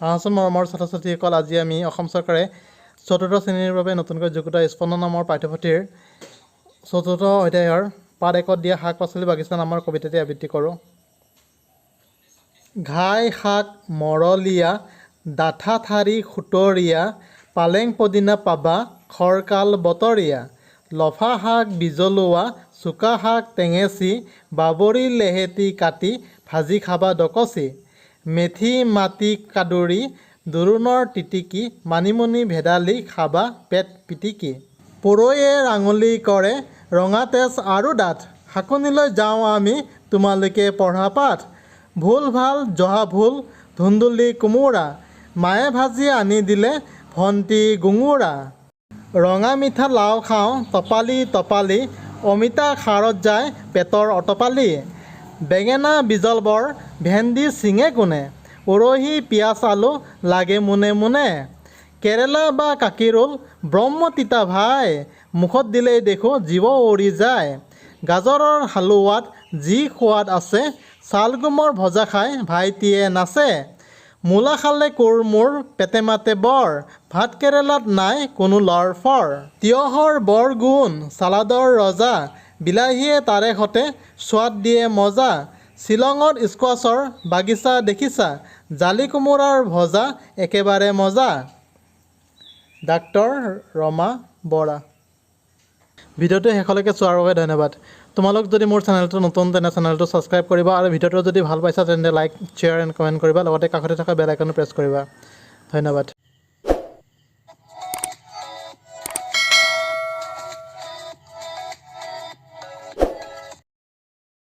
আহাচোন মৰমৰ ছাত্ৰ ছাত্ৰীসকল, আজি আমি অসম চৰকাৰে চতুৰ্থ শ্ৰেণীৰ বাবে নতুনকৈ যুগুতোৱা স্পন্দন নামৰ পাঠ্যপুথিৰ চতুৰ্থ অধ্যায়ৰ পাঠ একত দিয়া শাক পাচলি বাগিচা নামৰ কবিতাটি আবৃত্তি কৰোঁ। ঘাই শাক মৰলীয়া, ডাঠা ঠাৰি খুতৰীয়া, পালেং পদিনা পাবা খৰকাল বতৰীয়া। লফা শাক বিজলুৱা, চুকা শাক টেঙেচি, বাবৰি লেহেতি কাটি ভাজি খাবা দকচি। মেথি মাটি কাদুৰি, দোৰোণৰ তিতিকি, মানিমুনি ভেদালি খাবা পেট পিটিকি। পূৰৈয়ে ৰাঙলী কৰে ৰঙা তেজ আৰু দাঁত। শাকনিলৈ যাওঁ আমি, তোমালোকে পঢ়া পাঠ। ভোল ভাল জহা ভোল ধুন্দুলি কোমোৰা, মায়ে ভাজি আনি দিলে ভণ্টি গোঙোৰা। ৰঙা মিঠা লাও খাওঁ টপালি টপালি, অমিতা খাৰত যায় পেটৰ অতপালি। বেঙেনা বিজল বৰ, ভেন্দি ছিঙে কোনে? উৰহি পিঁয়াজ আলু লাগে মোনে মোনে। কেৰেলা বা কাকিৰোল ব্ৰহ্ম তিতা ভাই, মুখত দিলেই দেখোঁ জীৱ উৰি যায়। গাজৰৰ হালোৱাত যি সোৱাদ আছে, ছালগোমৰ ভজা খাই ভাইটিয়ে নাচে। মূলা খালে কোৰ মোৰ পেটে মাতে বৰ, ভাত কেৰেলাত নাই কোনো লৰফৰ। তিয়ঁহৰ বৰ গুণ চালাদৰ ৰজা, বিলাহীয়ে তাৰে সতে সোৱাদ দিয়ে মজা। শ্বিলঙত স্কোৱাছৰ বাগিচা দেখিছা, জালি কোমোৰাৰ ভজা একেবাৰে মজা। ডাক্তৰ ৰমা বৰা। ভিডিঅ'টো শেষলৈকে চোৱাৰ বাবে ধন্যবাদ। তোমালোক যদি মোৰ চেনেলটো নতুন, তেনে চেনেলটো ছাবস্ক্ৰাইব কৰিবা আৰু ভিডিঅ'টো যদি ভাল পাইছা, তেন্তে লাইক, শ্বেয়াৰ এণ্ড কমেণ্ট কৰিবা। লগতে কাষতে থকা বেল আইকনো প্ৰেছ কৰিবা। ধন্যবাদ।